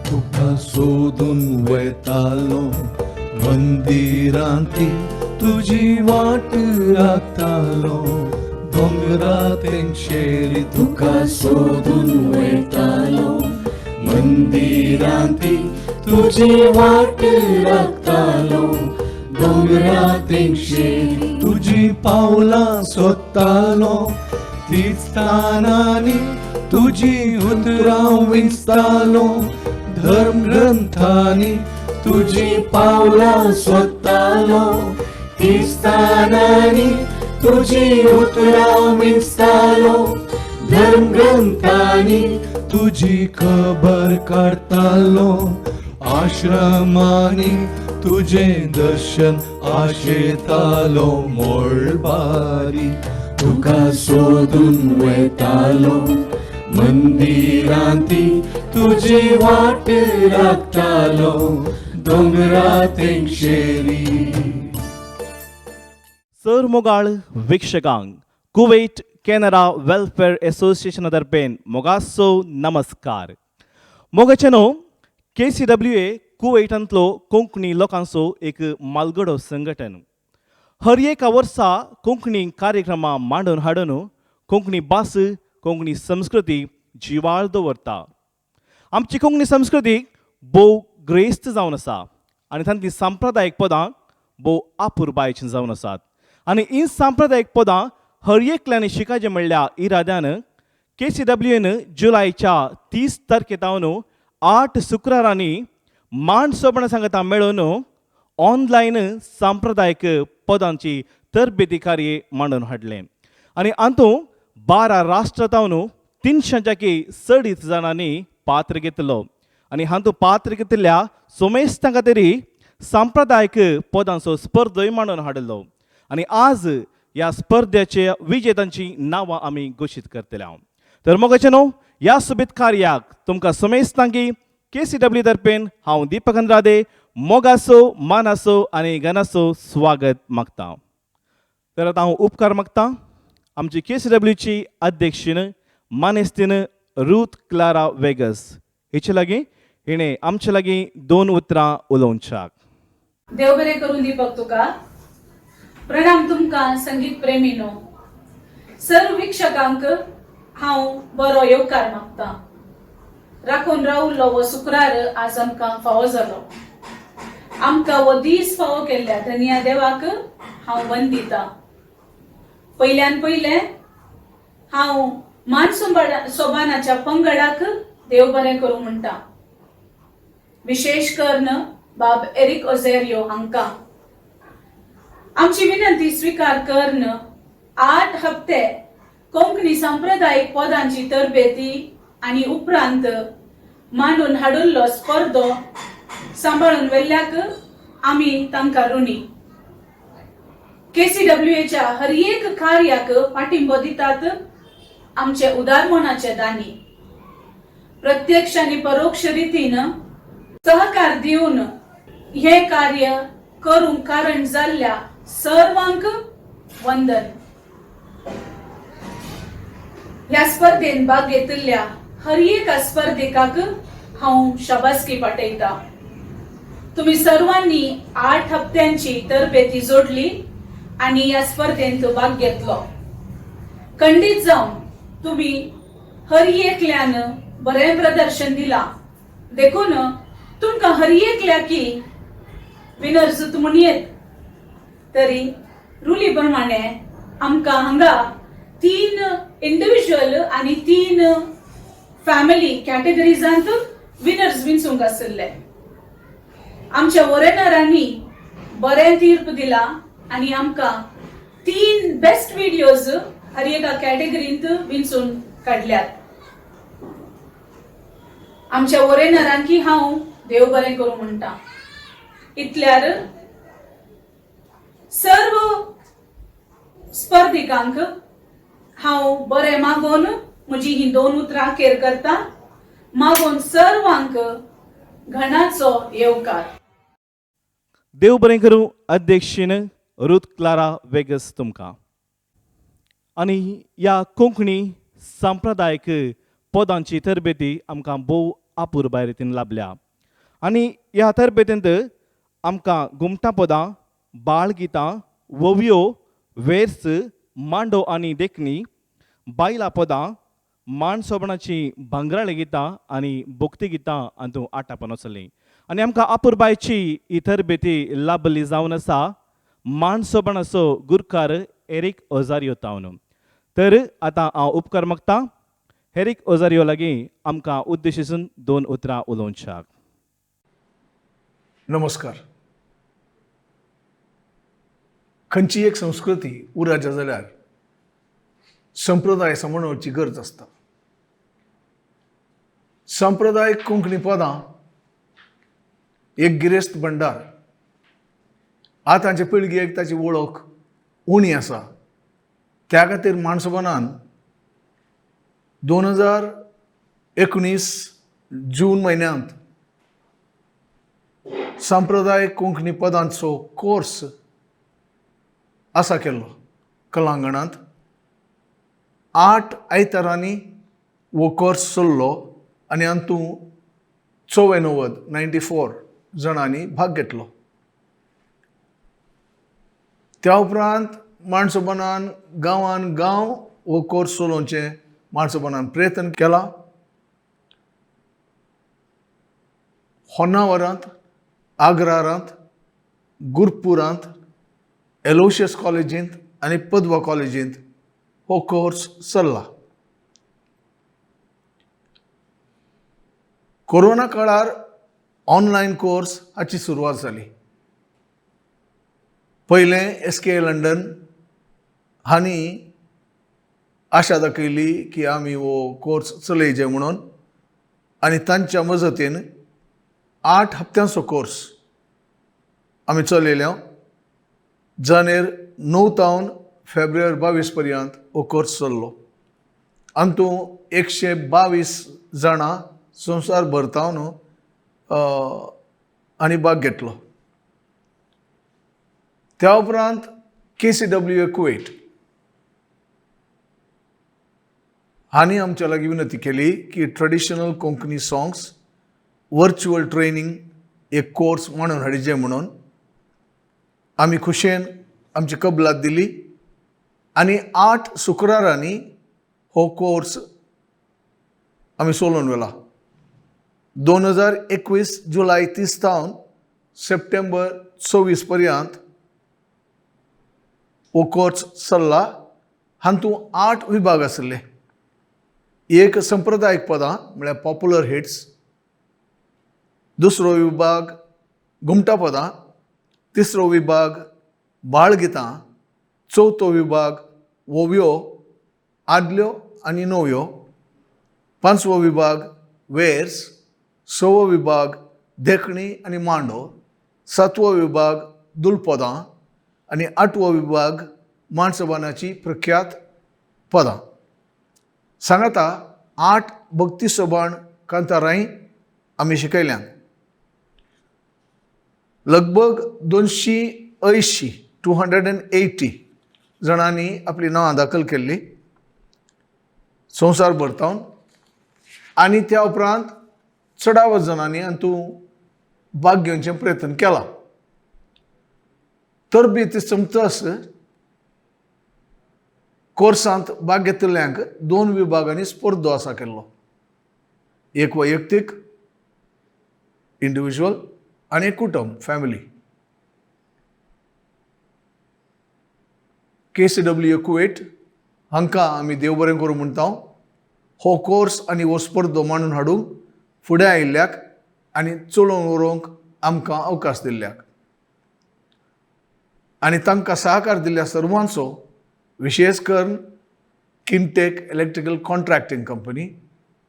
तुका सोदून वेतालो मंदिरांती तुजी वाट राखतालो दोंगरा तेंगशेर तुका सोदून वेतालो मंदिरांती तुजी वाट राखतालो दोंगरा तेंगशेर तुजी पावलां सोदतालो तीच स्थानांनी तुजी उतरां विंचतालो धर्म ग्रंथांनी तुजी पावलां सोदतालो तीस्थानांनी तुजी उतरां विंचतालो धर्म ग्रंथांनी तुजी खबर काडतालो आश्रमांनी तुजें दर्शन आशेतालो मोळबारी तुका सोदून वेतालो मंदिरांती तुजी वाट राखतालो दोंगरा तेंगशेरी. सर मोगाळ वीक्षकांक कुवेट कॅनडा वेलफेअर एसोसिएशना तर्फेन मोगासो नमस्कार. मोगाचें न्हू, केसीडब्ल्यू ए कुवेटांतलो कोंकणी लोकांचो एक मालगडो संघटन हर एका वर्सा कोंकणी कार्यक्रमां मांडून हाडून कोंकणी भास, कोंकणी संस्कृती जिवाळ दवरता. आमची कोंकणी संस्कृती भोव ग्रेस्त जावन आसा आनी तांतलीं सांप्रदायीक पदां भोव आपुरबायेचीं जावन आसात आनी ही सांप्रदायीक पदां हर एकल्यान शिकाचें म्हणल्या इराद्यान केसीडब्ल्यूएन जुलायच्या 30 तारखे तावन 8 शुक्रारांनी मांड सोबणा सांगता मेळून ऑनलायन सांप्रदायीक पदांची तरबेती कार्य मांडून हाडलें आनी हातूंत 12 राष्ट्रां तावन 300च्याकी चडीत जाणांनी पात्र घेतलो आनी हातूंत पात्र घेतिल्ल्या सोमेस्तां खातीर सांप्रदायीक पदांचो स्पर्धोय मांडून हाडलो आनी आज ह्या स्पर्धेचे विजेत्यांची नांवां आमी घोशीत करतले हांव. तर मोगाचें न्हू, ह्या सोबीत कार्याक तुमकां समेस्तांकी केसीडब्ल्यू तर्फेन हांव दीपक अंद्रादे मोगासो, मानासो आनी गनासो स्वागत मागता. तर आतां हांव उपकार मागता आमची केसीडब्ल्यूची अध्यक्षीन मानेस्तीन रूथ क्लारा वेगस हेचे लागीं, हिणें आमचे लागीं दोन उतरां उलोवच्याक. देव बरें करून दीपक तुका. प्रणाम तुमकां संगीत प्रेमीनो. सर्व वीक्षकांक हांव बरो येवकार मागता. राखून रावल्लो हो शुक्रार आज आमकां फावो जालो. आमकां हो दीस फावो केल्ल्या धनिया देवाक हांव वंदिता. पयल्यान पयलें हांव मान सोबानाच्या पंगडाक देव बरें करूं म्हणटा, विशेश करून बाब एरिक ओझेरियो हांकां. आमची विनंती स्वीकार करून 8 हप्ते कोंकणी सांप्रदायीक पदांची तरबेती आनी उपरांत मांडून हाडिल्लो स्पर्धो सांबाळून व्हेल्ल्याक आमी तांकां ऋणी. केसीडब्ल्यूएच्या हर एक कार्याक पाठिंबो दितात आमचे उदारमनाचे दानी. प्रत्यक्ष आनी परोक्ष रितीन सहकार दिवन हे कार्य करूंक कारण जाल्ल्या सर्वांक वंदन. ह्या स्पर्धेन भाग घेतिल्ल्या हर एका स्पर्धिकाक हांव शाबासकी पाठयता. तुम्ही सर्वांनी 8 हप्त्यांची तरबेती जोडली आणि या स्पर्धेंत भाग घेतलो. खंडीत जावन तुम्ही हर एकल्यान बरें प्रदर्शन दिला, देखून तुमकां हर एकल्याकी विनर्स म्हणयेत. तरी रुली प्रमाणे आमकां हांगा तीन इंडिव्हिज्युअल आणि तीन फॅमिली कॅटेगरीजांत विनर्स विंचूंक आशिल्ले. आमच्या वॉरेनरांनी बरें तीर्प दिला आणि आमकां तीन बेस्ट व्हिडिओज हर एका कॅटेगरींत विंचून काडल्यात. आमच्या वॉरेनरांकी हांव देव बरें करूं म्हणटा. इतल्यार सर्व स्पर्धिकांक हांव बरें मागोवन म्हजी ही दोन उतरां अखेर करता. मागोवन सर्वांक घणाचो येवकार. देव बरें करूं अध्यक्षीन रुथ क्लारा वेगस तुमकां आनी ह्या कोंकणी सांप्रदायीक पदांची तरबेती आमकां भोव अपुरबाय रितीन लाभल्या आनी ह्या तरबेतींत आमकां घुमटां पदां, बाळगितां, वोवयो, वेर्स, मांडो आनी देखणी, बायलां पदां, मान सोबणाची भांगराळी गितां आनी भक्ती गितां हातूंत आटापून आसलीं. आनी आमकां अपुरबायची ही तरबेती लाभली जावन आसा मान सोबणाचो गुरकार एरीक ओजारियो तावन. तर आतां हांव उपकार मागता एरीक ओजारियो लागीं आमकां उद्देशून दोन उतरां उलोवच्याक. नमस्कार. खंयची एक संस्कृती उराच्या जाल्यार संप्रदाय समणोवची गरज आसता. संप्रदाय कोंकणी पदां एक गिरेस्त भंडार. आतांचे पिळगेक ताची वळख उणी आसा. त्या खातीर माणसपणान 2019 जून म्हयन्यांत संप्रदाय कोंकणी पदांचो कोर्स आसा केल्लो कलांगणांत. 8 आयतारांनी हो कोर्स चल्लो आनी हातूंत 94 94 जाणांनी भाग घेतलो. त्या उपरांत माणसपणान गांवान गांव हो कोर्स चलोवचें माणसपणान प्रयत्न केला. होन्नावरांत, आग्रारांत, गुरपुरांत, एलोशियस कॉलेजींत आनी पदवा कॉलेजींत हो कोर्स चल्ला. कोरोना काळार ऑनलायन कोर्स हाची सुरवात जाली. पयलें एस के लंडन हांणी आशा दाखयली की आमी हो कोर्स चलयचे म्हणून आनी तांच्या मजतीन 8 हप्त्यांचो कोर्स आमी चलयलो. जानेर 9 तावन फेब्रुवारी 22 पर्यंत हो कोर्स चल्लो. अंतू 122 जाणां संवसार भरतावन आनी भाग घेतलो. त्या उपरांत KCWA Kuwait हांणी आमच्या लागीं विनंती केली की traditional Konkani songs virtual training एक कोर्स म्हणून हाडचे म्हणून. आमी खुशयेन आमची कबलात दिली आनी 8 शुक्रारांनी हो कोर्स आमी चलोवन व्हेला. 2021 जुलय 30 तावन सप्टेंबर 24 पर्यंत हो कोर्स चल्ला. हातूंत 8 विभाग आशिल्ले. एक संप्रदायीक पदां म्हळ्यार पॉप्युलर हिट्स, दुसरो विभाग घुमटा पदां, तिसरो विभाग बाळगितां, चवथो विभाग वोवयो आदल्यो आनी नव्यो, पांचवो विभाग वेर्स, सवो विभाग देखणी आनी मांडो, सातवो विभाग दुलपदां आनी 8वो विभाग माणसबानाची प्रख्यात पदां. सांगाता 8 भक्ती सोबाण कांतारांय आमी शिकयल्यान. लगभग 280 280 जाणांनी आपली नांवां दाखल केल्ली संवसार भरतावन आनी त्या उपरांत चडावत जाणांनी हातूंत भाग घेवचें प्रयत्न केला. तरबेती सोंपतच कोर्सांत भाग घेतल्ल्यांक 2 विभागांनी स्पर्धो आसा केल्लो. एक वैयक्तीक इंडिविज्युअल आनी एक कुटुंब फॅमिली. KCWA Kuwait हांकां आमी देव बरें करूं म्हणटा. हो कोर्स आनी हो स्पर्धो मांडून हाडूंक फुडें आयिल्ल्याक आनी चलोवन व्हरूंक आमकां अवकाश दिल्ल्याक आनी तांकां सहकार दिल्ल्या सर्वांचो, विशेश करून किनटेक इलेक्ट्रिकल कॉन्ट्रॅक्टींग कंपनी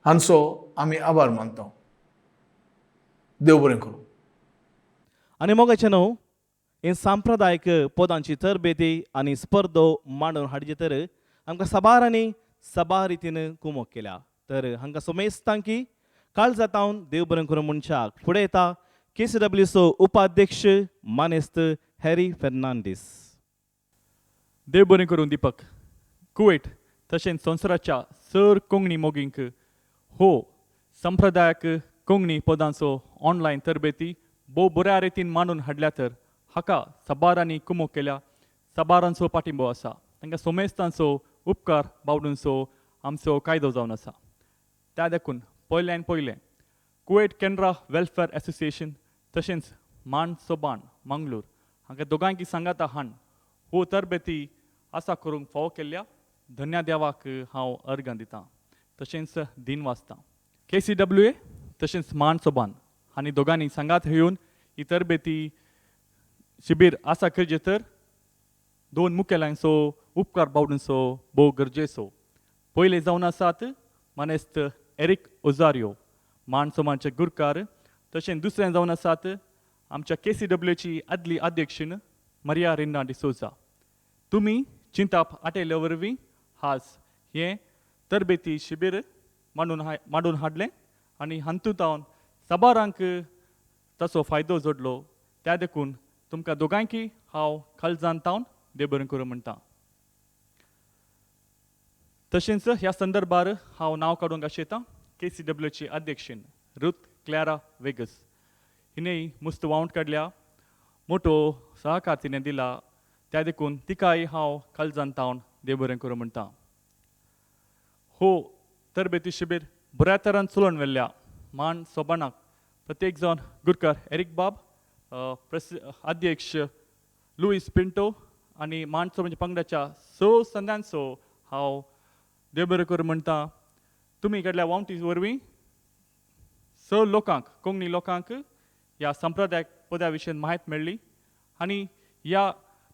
हांचो आमी आभार मानता. देव बरें करूं. आनी मोगाचें न्हू हे सांप्रदायीक पदांची तरबेती आनी स्पर्धो मांडून हाडचे तर आमकां साबार आनी साबार रितीन कुमोक केल्या. तर हांकां समेस्तांकी काळजा तावन देव बरें करूं मनशाक फुडें येता KCWचो उपाध्यक्ष मानेस्त हॅरी फेर्नांडीस. देव बरें करूं दीपक. कुवेट तशेंच संवसाराच्या सर कोंकणी मोगींक हो संप्रदायक कोंकणी पदांचो ऑनलायन तरबेती भोव बऱ्या रितीन मांडून हाडल्या तर हाका सबारांनी कुमोक केल्या, सबारांचो पाठिंबो आसा. तांकां सोमेस्तांचो उपकार बावडूनचो आमचो कायदो जावन आसा. त्या देखून पयल्यान पयलें कुवेट केनरा वेलफेअर एसोसिएशन तशेंच मान सोबान मंगळूर हांकां दोगांयकी सांगाता हाण हो तरबेती आसा करूंक फावो केल्ल्या धन्या देवाक हांव अर्गां दितां, तशेंच दिन वाचतां. KCWA तशेंच मान सोबान आनी दोगांनी सांगात येवन ही तरबेती शिबीर आसा करचें तर दोन मुखेल्यांचो उपकार बावडूनचो भोव गरजेचो. पयले जावन आसात मानेस्त एरीक ओजारियो, मान सोमानचे गुरकार, तशेंच दुसरें जावन आसात आमच्या KCWची आदली अध्यक्षीण मरिया रिन्ना डिसोजा. तुमी चिंताप आटयल्ल्या वरवीं आज हें तरबेती शिबीर मांडून हाडलें आनी हातूंत हांव साबारांक ताचो फायदो जोडलो. त्या देखून तुमकां दोगांयकी हांव काळजान तावन देव बरें करूं म्हणटा. तशेंच ह्या संदर्भार हांव नांव काडूंक आशेतां KCWची अध्यक्षीण रुथ क्लॅरा वेगस हिणें मुस्त वावंट काडल्या, मोटो सहकार तिणें दिला, त्या देखून तिकाय हांव काळजान तावन देव बरें करूं म्हणटा. हो तरबेती शिबीर बऱ्या तरान चलोवन व्हेल्ल्या मान सोबाणाक प्रत्येक जावन गुरकार एरीक बाब, अध्यक्ष लुईस पिंटो आनी मान सोबांच्या पंगडाच्या स संद्यांचो हांव देव बरें करूं म्हणटा. तुमी कडल्या वावंटी वरवीं स लोकांक, कोंकणी लोकांक ह्या संप्रदायक पदा विशयन म्हायती मेळ्ळी आनी ह्या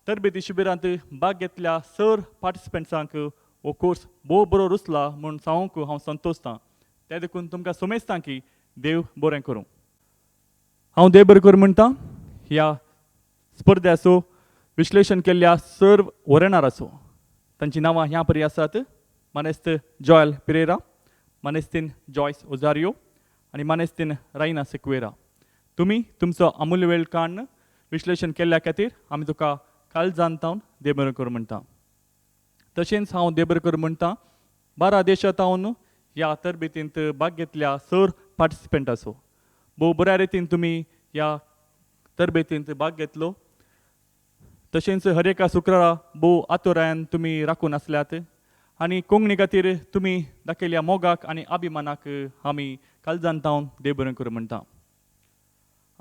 तरबेती शिबिरांत भाग घेतल्या सर पार्टिसिपंट्सांक हो कोर्स भोव बरो रुचला म्हूण सांगूंक हांव संतोशतां. त्या देखून तुमकां सुमेजतां की देव बरें करूं. हांव देव बरें करूं म्हणटा. ह्या स्पर्ध्याचो विश्लेशण केल्ल्या सर्व वरेणाराचो तांचीं नांवां ह्या परी आसात: मानेस्त जॉयल पिरेरा, मानेस्तीन जॉयस ओजारियो आनी मानेस्तीन रायना सिक्वेरा. तुमी तुमचो अमूल्य वेळ काडून विश्लेशण केल्ल्या खातीर आमी तुका काळजान तावन देव बरें करूं म्हणटा. तशेंच हांव देव बरें करूं म्हणटा 12 देशां तावन ह्या तरबेतींत भाग घेतल्या सर पार्टिसिपंटाचो. भोव बऱ्या रितीन तुमी ह्या तरबेतींत भाग घेतलो. तशेंच हर एका शुक्रारा भोव आतोरायान तुमी राखून आसल्यात आनी कोंकणी खातीर तुमी दाखयल्या मोगाक आनी अभिमानाक आमी काळजान तावन देव बरें करूं म्हणटा.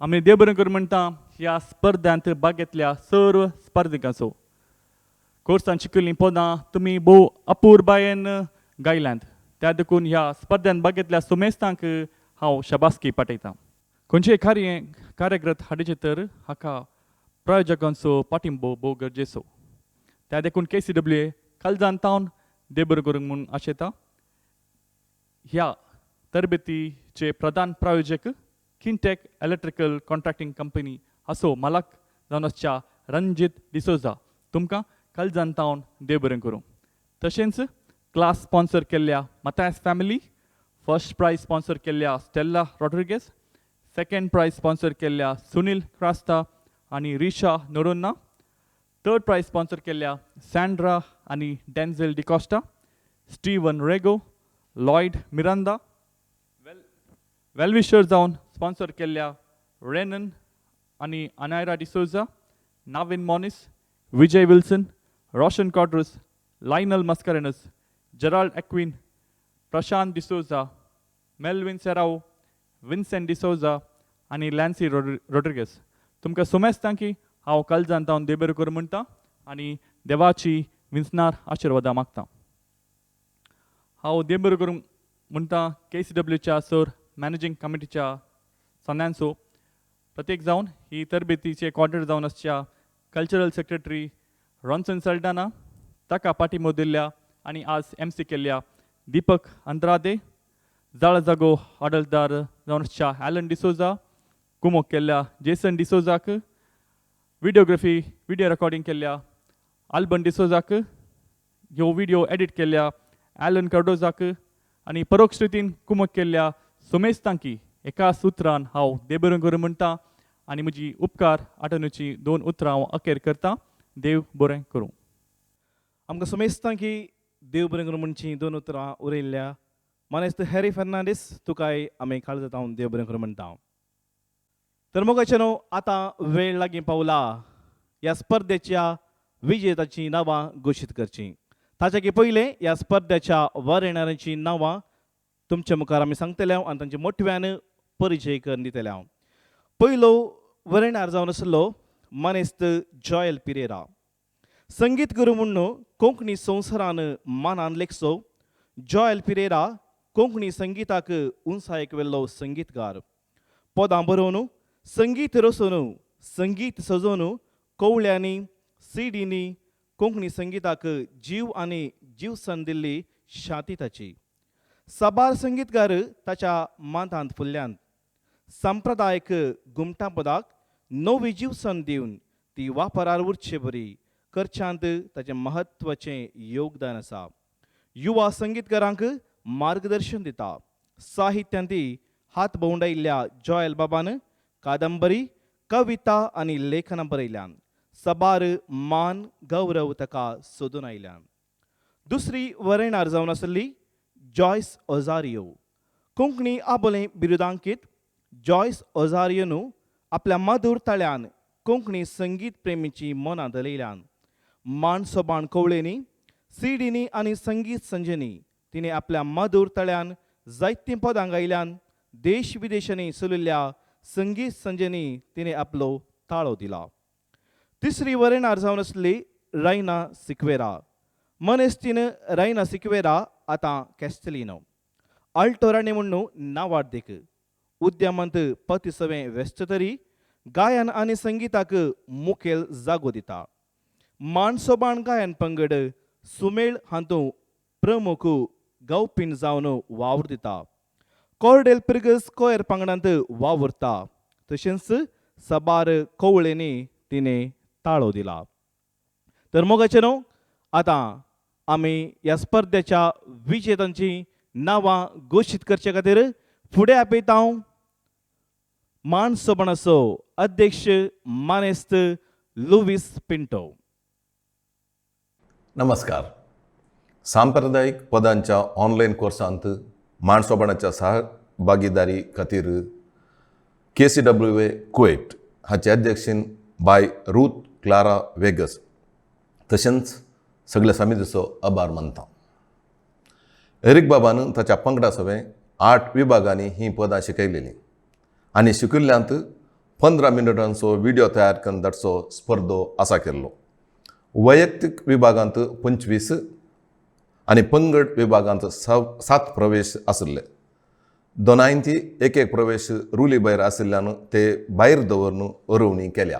आमी देव बरें करूं म्हणटा ह्या स्पर्ध्यांत भाग घेतल्या सर्व स्पर्धिकांचो. कोर्सान शिकिल्लीं पदां तुमी भोव अपुरबायेन गायल्यांत, त्या देखून ह्या स्पर्ध्यांत भाग घेतल्या सुमेस्तांक हांव शबासकी पाठयतां. खंयचेय कार्य कार्यरत हाडचें तर हाका प्रायोजकांचो पाठिंबो भोव गरजेचो. त्या देखून KCWA काळजान तावन देव बरें करूंक म्हूण आशेता. ह्या तरबेतीचे प्रधान प्रायोजक किनटेक इलेक्ट्रिकल कॉन्ट्रॅक्टींग कंपनी हाचो मालक जावन आसच्या रंजीत डिसोजा तुमकां काळजान तावन देव बरें करूं. तशेंच क्लास स्पॉन्सर केल्ल्या Mathias family, first prize sponsor केल्ल्या स्टेल्ला रॉड्रिगेस, सेकंड प्रायज स्पॉन्सर केल्ल्या सुनील क्रास्ता आनी रिशा नोरोन्ना, थर्ड प्रायज स्पॉन्सर केल्ल्या सँड्रा आनी Denzel D'Costa, Steven Rego, Lloyd Miranda, well wisher जावन स्पॉन्सर केल्ल्या रेनन आनी Anaira D'Souza, नावीन Moniz, Vijay Wilson, Roshan Quadros, Lionel Mascarenhas, Gerald Aquin, Prashant D'Souza, Melvin Serrao, Vincent D'Souza आनी लॅन्सी रॉड्रिगस. तुमकां सुमेस्तां की हांव काळजान तावन देव बरें करूं म्हणटा आनी देवाची विंचणार आशिर्वादां मागता. हांव देव बरें करूं म्हणटा KCWच्या सर मॅनेजींग कमिटीच्या सन्यांचो. प्रत्येक जावन ही तरबेतीचे कॉर्डिनेटर जावन आसच्या कल्चरल सेक्रेटरी रॉन्सन सल्डाना, ताका पाठिंबो दिल्ल्या आनी आज MC केल्ल्या दीपक अंद्रादे, जाळ जागो आडलदार जावन आसच्या ॲलन डिसोजा, कुमोक केल्ल्या जेसन डिसोजाक, व्हिडियोग्राफी व्हिडियो रेकॉर्डिंग केल्ल्या आल्बन डिसोजाक, ह्यो व्हिडियो एडिट केल्ल्या ॲलन कार्डोजाक आनी परोक्ष रितीन कुमक केल्ल्या सुमेस्तांकी एका सुत्रान हांव देव बरें करूं म्हणटा आनी म्हजी उपकार आठवणीची दोन उतरां हांव अखेर करता. देव बरें करूं. आमकां सुमेस्तां की देव बरें करूं म्हणची दोन उतरां उरयल्ल्या मानेस्त हॅरी फर्नांडीस, तुकाय आमी काळजांत देव बरें करूं म्हणटा. तर मोगाचे न्हू, आतां वेळ लागीं पावला ह्या स्पर्धेच्या विजेताची नांवां घोशीत करची. ताच्या की पयलें ह्या स्पर्धेच्या वरेणाऱ्यांची नांवां तुमच्या मुखार आमी सांगतले आनी तांचे मोठव्यान परिचय करून दितले हांव. पयलो वरेणार जावन आसलो मानेस्त जॉयल पिरेरा. संगीत गुरू म्हूण कोंकणी संवसारान मानान लेखचो जॉयल पिरेरा कोंकणी संगीताक उंचायेक व्हेल्लो संगीतकार. पदां बरोवन, संगीत रचोवन, संगीत सजोवन कवळ्यांनी, सिडींनी कोंकणी संगीताक जीव आनी जीवसन दिल्ली शाती ताची. साबार संगीतकार ताच्या मांतांत फुल्ल्यान सांप्रदायीक घुमटां पदाक नवी जीवसन दिवन ती वापरार उरचे बरी करच्यांत ताचें म्हत्वाचें योगदान आसा. युवा संगीतकारांक मार्गदर्शन दिता. साहित्यांत हात भोंवडायिल्ल्या जॉयल बाबान कादंबरी, कविता आनी लेखनां बरयल्यान. साबार मान गौरव ताका सोदून आयल्यान. दुसरी वरेणार जावन आसली जॉयस ओजारियो. कोंकणी आबोलें बिरुदांकीत जॉयस ओजारियोनू आपल्या मधूर ताळ्यान कोंकणी संगीत प्रेमीची मनां दलयल्यान. मान सोबाण कवळेंनी, सिडींनी आनी संगीत संजनी तिणें आपल्या मधूर ताळ्यान जायतीं पदां गायल्यान. देश विदेशांनी चलिल्ल्या संगीत संजनी तिणें आपलो ताळो दिला. तिसरी वरेणार जावन आसली रायना सिक्वेरा. मनेस्तीन रायना सिक्वेरा आतां कॅस्टलिनो आल्टोराणी म्हण्णू नावार्दीक. उद्यमांत पतिसवें व्यस्त तरी गायन आनी संगीताक मुखेल जागो दिता. मानसोबाण गायन पंगड सुमेळ हातूंत प्रमुख गावपीण जावन वावर दिता. कॉर्डेल पिर्गस कोयर पंगडांत वावुरता. तशेंच साबार कवळेंनी तिणें ताळो दिला. तर मोगाचे न्हू, आतां आमी ह्या स्पर्धेच्या विजेतांची नांवां घोशीत करचे खातीर फुडें आपयता हांव मान सोबणाचो अध्यक्ष मानेस्त लुवीस पिंटो. नमस्कार. सांप्रदायीक पदांच्या ऑनलायन कोर्सांत माणसोबणाच्या सहभागीदारी खातीर KCWA Kuwait हाचे अध्यक्षीन बाय रूथ क्लारा वेगस तशेंच सगल्या समितीचो आभार मानता. एरीक बाबान ताच्या पंगडा सवें 8 विभागांनी हीं पदां शिकयलेलीं आनी शिकिल्ल्यांत 15 मिनटांचो व्हिडियो तयार करून धाडचो स्पर्धो आसा केल्लो. वैयक्तीक विभागांत 25 आनी पंगड विभागांत 7 प्रवेश आशिल्ले. दोनांयती एक एक प्रवेश रुली भायर आशिल्ल्यान ते भायर दवरून वरोवणी केल्या.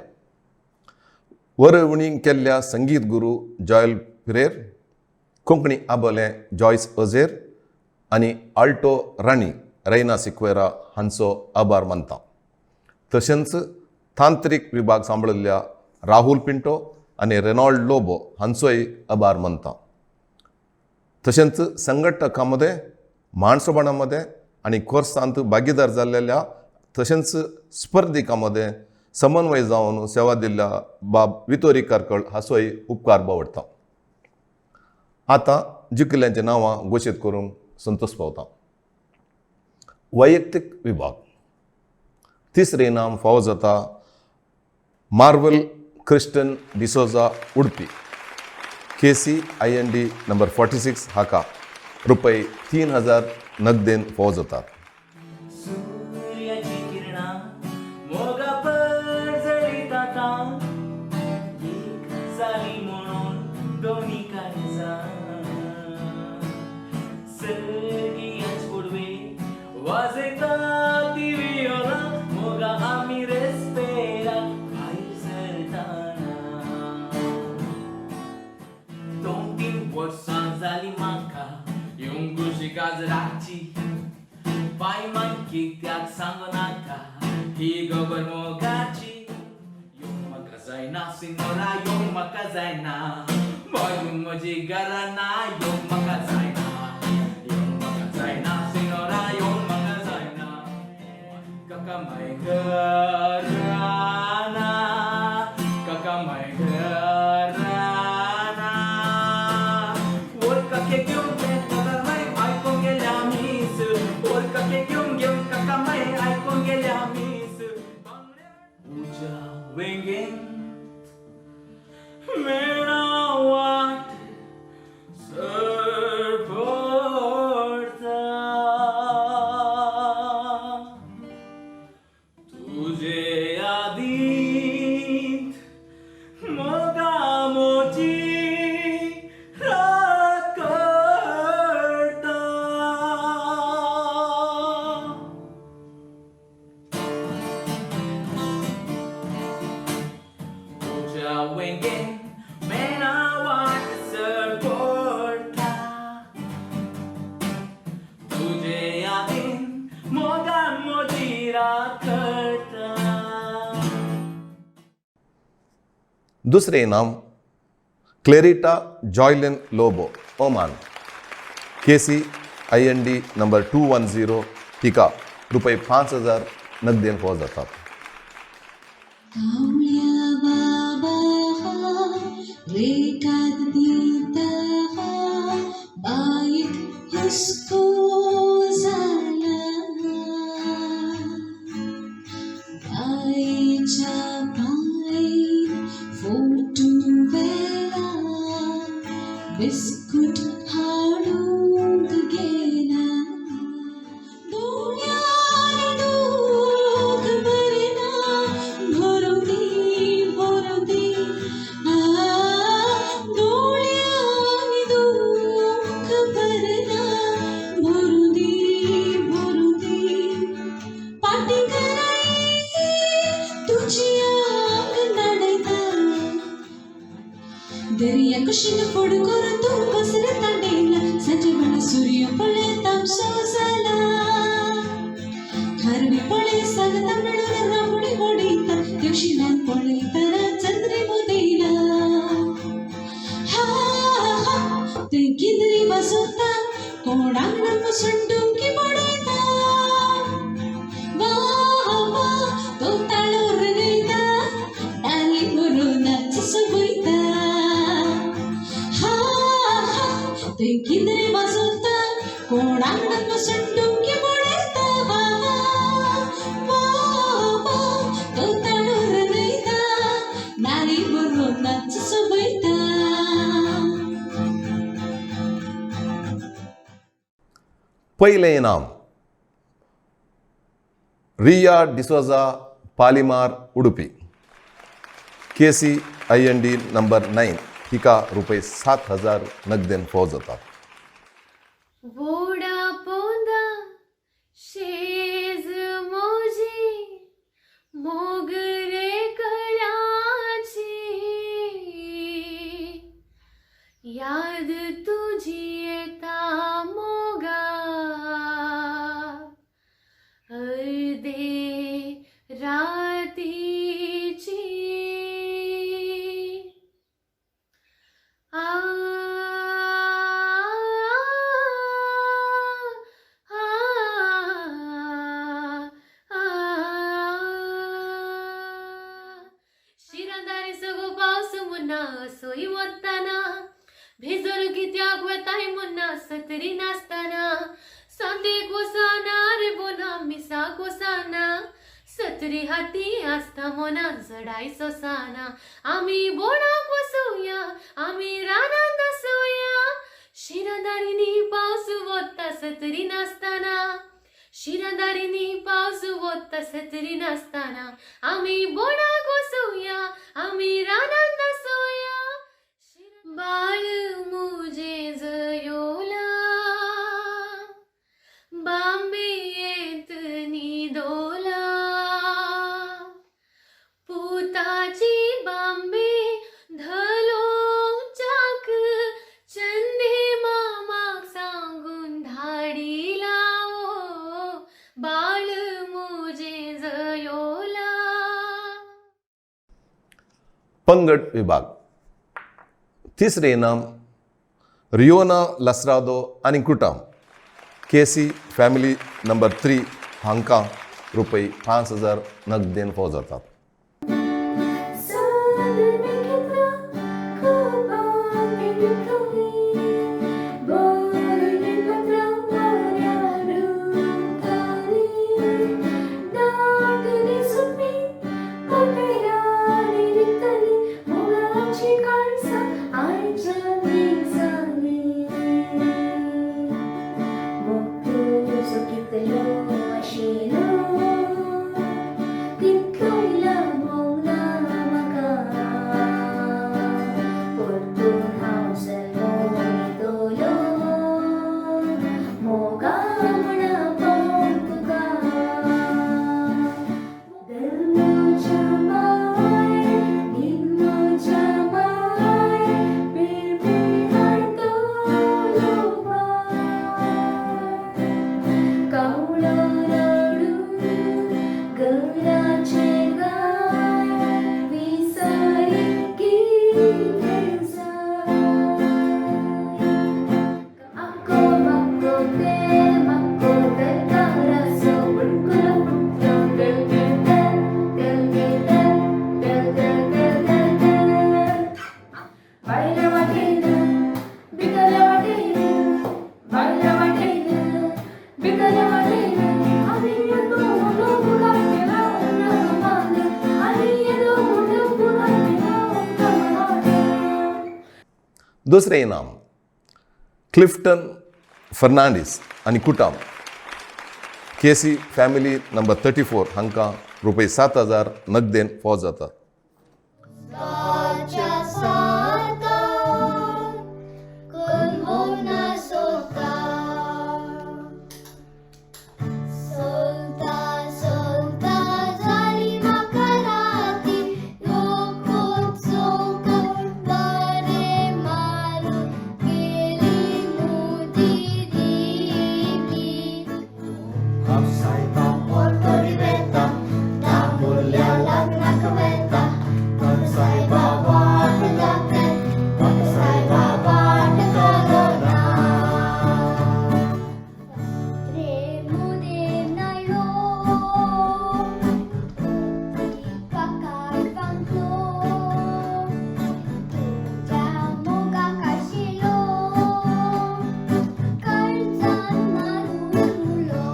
वरोवणी केल्ल्या संगीत गुरू जॉयल पिरेर, कोंकणी आबोलें जॉयस अझेर आनी आल्टो राणी रैना सिक्वेरा हांचो आभार मानता. तशेंच तांत्रीक विभाग सांबाळिल्ल्या राहुल पिंटो आनी रेनॉल्ड लोबो हांचोय आभार मानता. तशेंच संघटकां मदें, माणसोबाणां मदें आनी कोर्सांत भागीदार जाल्लेल्या तशेंच स्पर्धिकां मदें समन्वय जावन सेवा दिल्ल्या बाब वितोरी कारकळ हाचोय उपकार बावडटा. आतां जिखिल्ल्यांची नांवां घोशीत करूंक संतोश पावता. वैयक्तीक विभाग तिसरें इनाम फावो जाता Marvel Christian D'Souza Udupi KCIND number 46 हाका रुपये 3000 नगदेन फावो जातात. सूर्याची किरणां मोगा परजळीतात, एक जाली म्हणून दोनी काळजां. सर्गियाच पुडवे वाजयता ती वियोला, मोगा आमी रेस्पेरा भायर सरताना. 2-3 वर्सां जाली म्हाका येवंक खुशी काजराची, पाय कित्याक सांगू नाका ही खबर मोगाची. येवंक म्हाका जायना सिनोरा, येवंक म्हाका जायना, बाय म्हजी घरा ना, येवंक म्हाका जायना, येवंक म्हाका जायना सिनोरा, येवंक म्हाका जायना. काका माय घरा ना, काका माय घरा ना. वोय काके घेवन ते आयकूंक गेल्या. सारकें घेवन घेवन काका माई आयकून गेल्या मीस उज्या वेंगेंत मेणा वाट सरपडटा तुजे यादींत मोगा मोजी रात करता. तुज्या वेंगेन मेणा वाट सरपडटा तुजे यादीन मोगा मोजी रात करता. दुसरें इनाम Clarita Joylin Lobo, Oman, KC IND number 210 तिका रुपये 5,000 नगदेन फावो जातात. कावळ्या बाबा रेखाद दिता, बाईक हुस्को जाला. बाईच्या पायन फोटू वेला, बिस्कुट हाडूंक गेला. दोळ्यांनी दूक भरना, भरूं दी भरूं दी. आ दोळ्यांनी दूक भरना, भरूं दी भरूं दी. पाटी कराई तुजी आंग नडयता, दर्या कुशीन फोड करून तूं पसरता तांडेला. सांजेवेळा सूर्य पळय तामसो जाला, खारवी पळय सांगता मेळून राबणी उडयता. तेवशिल्यान पळयतना चंद्री मुदेला. हा हा थंय किंद्री वाजोता, कोण आंगणान बसून डुमकी बडयता. वा वा तो ताळो रंगयता, ताली भरून नाच सोबयता. हा हा थंय किंद्री वाजोता, कोण आंगणान बसून डुमकी बडयता. वा वा तो ताळो रंगयता, नाली भरून नाच सोबयता. पयलें इनाम Riya D'Souza, Palimar, Udupi, KC IND number 9 हिका रुपये 7,000 नगदेन फावो जातात. वोडा पोंदा शेज मोजी मोगरे कळ्याची, याद तुजी येता मोगा अर्दे रातीची. आ आ आ शिरांदारी सगो पावस मुन्ना सोयी वताना, भिजोर कित्याक वताय मुन्ना सतरी नासतना. संदेक वसाना रे बोना मिसाक वसाना, सतरी हाती आसता मोना जडाय सोसाना. आमी बोणाक वसोया आमी रानांत आसोया, शिरांदारीनी पावस वता सतरी नासतना. शिरांदारीनी पावस वता सतरी नासतना. आमी बोणाक वसोया आमी रानांत आसोया. बाळ मुजे जयोला बांबेत निदोला, पुताची बांबे धलोच्याक चंदे मामाक सांगून धाडिला. ओ बाळ मुजे जयोला. पंगड विभाग तिसरें इनाम रियोना लसरादो आनी कुटाम, केसी फॅमिली नंबर 3 हांकां रुपये 5,000 नगदेन फावो जातात. भाशेन तितलोय लागोंक ना म्हाका परतून हांव जल्मोन येतलो मोगा म्हणा पावंक तुका धर्माच्या माय निम्माच्या माय पिळपिळ हाडटलो बाय कावळो रडून घराचें गाय विसारी कितें जाय आक्को बाक्को तेल माक्को तरकाराचो बुडकुलो फुटलो गळगळ तेल गळगळ तेल गळगळ गळगळ तेल भायल्या वाटेन भितरल्या वाटेन भायल्या वाटेन भितरल्या वाटेन आनी येदो व्हडलो बुराक केला उमरा मामान आनी येदो व्हडलो बुराक केला उमरा मामान. दुसरें इनाम क्लिफ्टन फर्नांडीस आनी कुटाम K C family number 34 हांकां रुपये 7,000 नगदेन फावो जाता. सोलता सोलता जाली म्हाका राती लोको चोक बरे मारून गेली मुदी दिकी. प्रेमुदेव नायलो काका बांदलो तुज्या मोगाक आशिल्लो काळजान मारून उलो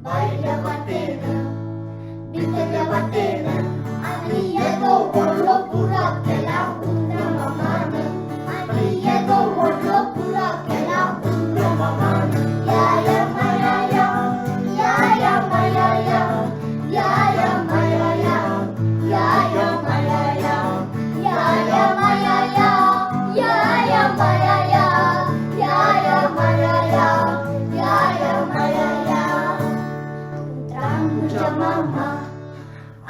भायल्या वाटेन भितरल्या वाटेन आनी येदो व्हडलो बुराक केला उंदरा मामान आनी येदो व्हडलो बुराक केला उंदरा मामान. या या माया या या या माया या या या माया या या या माया या या या माया या या या माया या या या माया या या या माया या. उंदरा म्हज्या मामा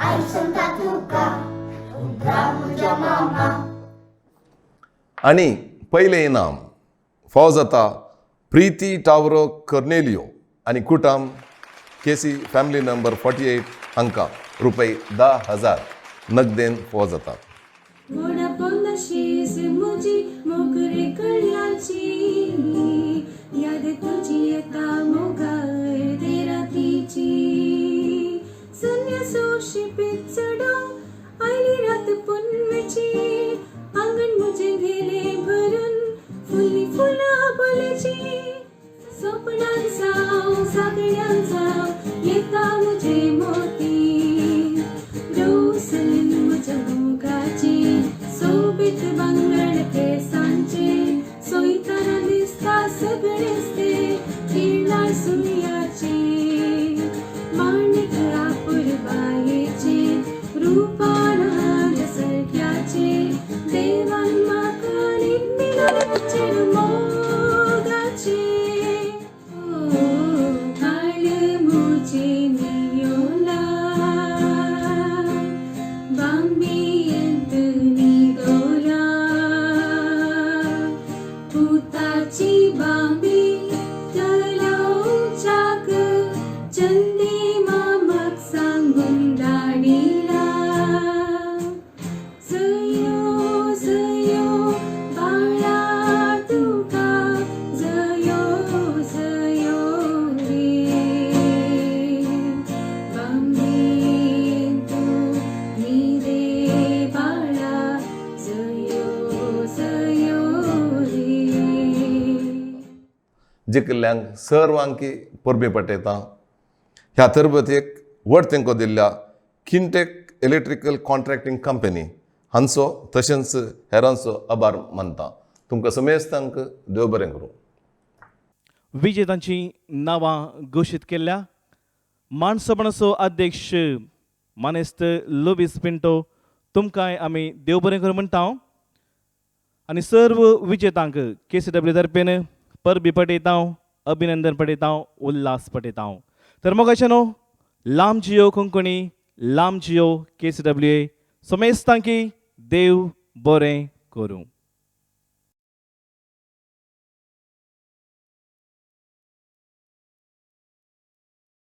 आई सांगता तुका उंदरा म्हज्या मामा. आनी पयलें इनाम फावो जाता प्रिती टावरो कर्नेलियो आनी कुटाम K C family number 48 हांकां रुपये 10,000 नगदेन फावो जाता. मोडा पोंदाशीस म्हजी मोगरे कळयांची याद तुजी येता मोगा अर्दे रातीची संन्यासोशी पिचडो आयली रात पुनमेची आंगण म्हजें गेलें भरून फुल्ली फुलां बोलेची सपनांचा सगळ्यांचा येता म्हजे मोती रोसलीन म्हज्या मोगाची सोबीत बांगड केसांचे सोयताना दिसता सगळेच ते किरणां सुर्याचे माणिक आपुरबायेचे रुपान सारक्याचे देवान म्हाका निर्मिलाचे मोगाचे ओ काळ म्हजे नियोला बांबियेंत निदोला पुताची बांबी तलोवच्याक चंदी मामाक सांगून धाडिला. जयो जयो बाळा तुका जयो जयो रे बांबीन तूं न्हिदे बाळा जयो जयो रे. जिखिल्ल्यांक सर्वांकी परबीं पटयता. ह्या तरबतेक व्हड तेंको दिल्ल्या किनटेक इलेक्ट्रिकल कॉन्ट्रॅक्टींग कंपनी हांचो तशेंच हेरांचो आभार मानता. तुमकां समेस्तांक देव बरें करूं. विजेतांची नांवां घोशीत केल्या. माणसोपणाचो अध्यक्ष मानेस्त लुवीस पिंटो, तुमकांय आमी देव बरें करूं म्हणटा आनी सर्व विजेतांक के सी डब्ल्यू तर्फेन परबी पटयता, अभिनंदन पटयता, उल्हास पटयता. तर मोगाचे न्हू, लांब जियो कोंकणी, लांब जियो के सी डब्ल्यू ए. समेस्तांकी देव बरें करूं.